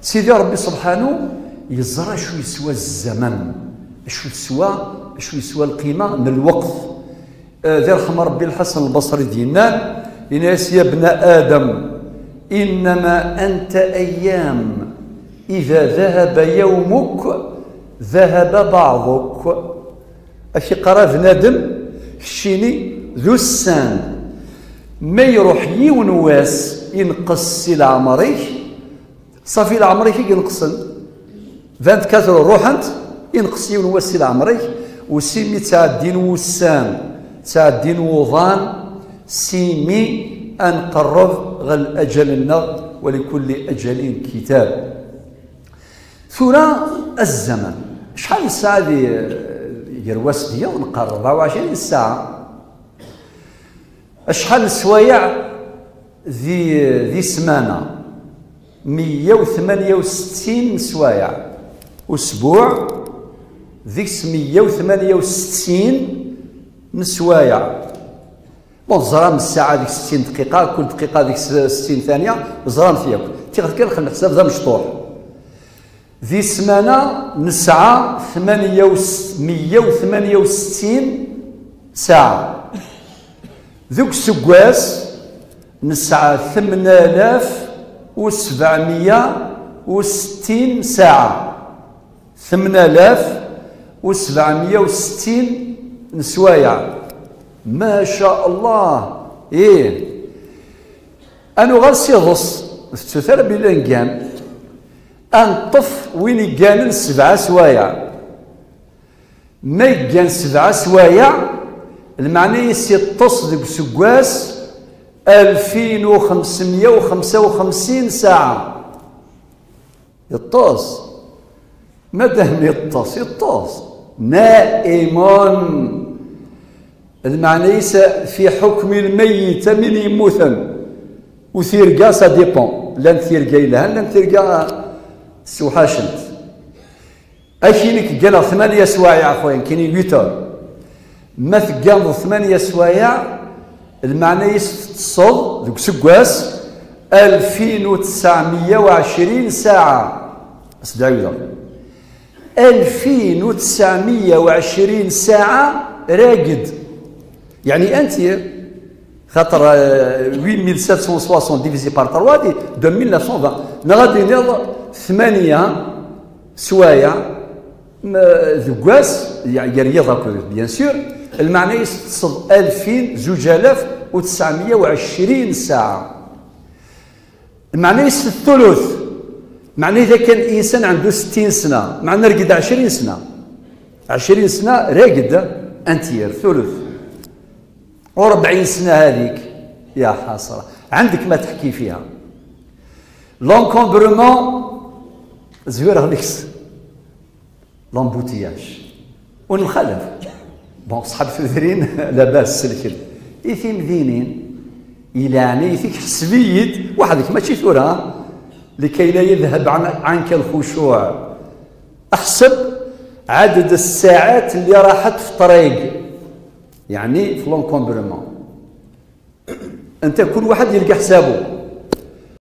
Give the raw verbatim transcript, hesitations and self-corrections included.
Sidi Ṛebbi subḥanu yeẓra acu yeswa zzaman, acu yeswa, acu yeswa lqima n lweqt. Eh, d irḥem Ṛebbi Lḥasan Lbaṣri i d-yennan, yenna-yas: "Ya bna Adam, innama anta ayyam, ida dahaba yawmuk, dahaba baɛḍuk." Ak-iqqar a bnadem, keččini d ussan. Ma iruḥ yiwen wass, inqes si leɛmer-ik, ṣafi leɛmer-ik i inqsen. Vingt-quatre heures ruḥent, inqes yiwen wass si leɛmer-ik, u simi ttɛeddin wussan, ttɛeddin wuḍan, simi ad nqerreb ɣer laǧal-nneɣ, wa likulli ajalin kitab. Tura, azzaman. Acḥal n ssaɛa di, gar wass d yiḍ? Nqerreb ɣer ɛecrin ssaɛa. Acḥal n sswayeɛ di, di ssmana? Meyya u tmanya u settin n sswayeɛ. Usbuɛ, deg-s meyya u tmanya u settin n sswayeɛ. Bon, teẓram ssaɛa deg settin dqiqa, kul dqiqa deg s-, settin thanya, teẓram-t yakk. Tiɣet kan xel leḥsab d amecṭuḥ. Di ssmana nesɛa tmanya u s-, meyya u tmanya u settin ssaɛa. Deg useggas nesɛa tmnalaf u sebɛemya u settin ssaɛa. Tmnalaf u sebɛemya u settin n sswayeɛ. Ma ca Allah! Ih! Ad nuɣal s iḍes, ur tettut ara belli neggan. Ad neṭṭef win igganen sebɛa sswayeɛ. Ma yeggan sebɛa sswayeɛ, lmeɛna-is iṭṭes deg useggas alfin u xemsemya u xemsa u xemsin ssaɛa. Yeṭṭes. Madam yeṭṭes, yeṭṭes. Naimun. Lmeɛna-is fi ḥukmi lmeyyit, am win yemmuten. U tirga, ça dépend. Llant tirga yelhan, llant tirga ssewḥacent. Akini kegganeɣ tmanya swayeɛ, axuya, kini huit heures. Ma tegganeḍ tmanya swayeɛ, lmeɛna-is teṭṭseḍ deg useggas alfin u tesɛemya u ɛecrin ssaɛa. As-d-ɛiwdeɣ. Alfin u tesɛemya u ɛecrin ssaɛa raged. Yeɛni entier. Xaṭer, euh, huit mille sept cent soixante divisé par trois, di deux mille neuf cent vingt. Neɣ ad d-tiniḍ tmanya swayeɛ, m-, deg wass, ya-, gar yiḍ akked, bien sûr, lmeɛna-is teṭṭseḍ alfin, zuǧ alaf u tesɛemya u ɛecrin ssaɛa. Lmeɛna-is d thuluth. Meɛna إذا كان الإنسان عنده ستين سنة، meɛna raged ɛecrin sna. Ɛecrin sna raged entier, thuluth. U rebɛin sna هذيك. يا حسرة. عندك ما تحكي فيها. L'encombrement, zwireɣ deg-s. L'embouteillage. Ur nxalaf. Bon, ṣṣḥab tudrin, labas, selken. I timdinin, i leɛnayt-ik, ḥseb-iyi-d, weḥd-k, mačči tura, لكي لا يذهب عن-، عنك الخشوع. احسب عدد الساعات اللي راحت في الطريق، يعني في l'encombrement. أنت كل واحد يلقى حسابه.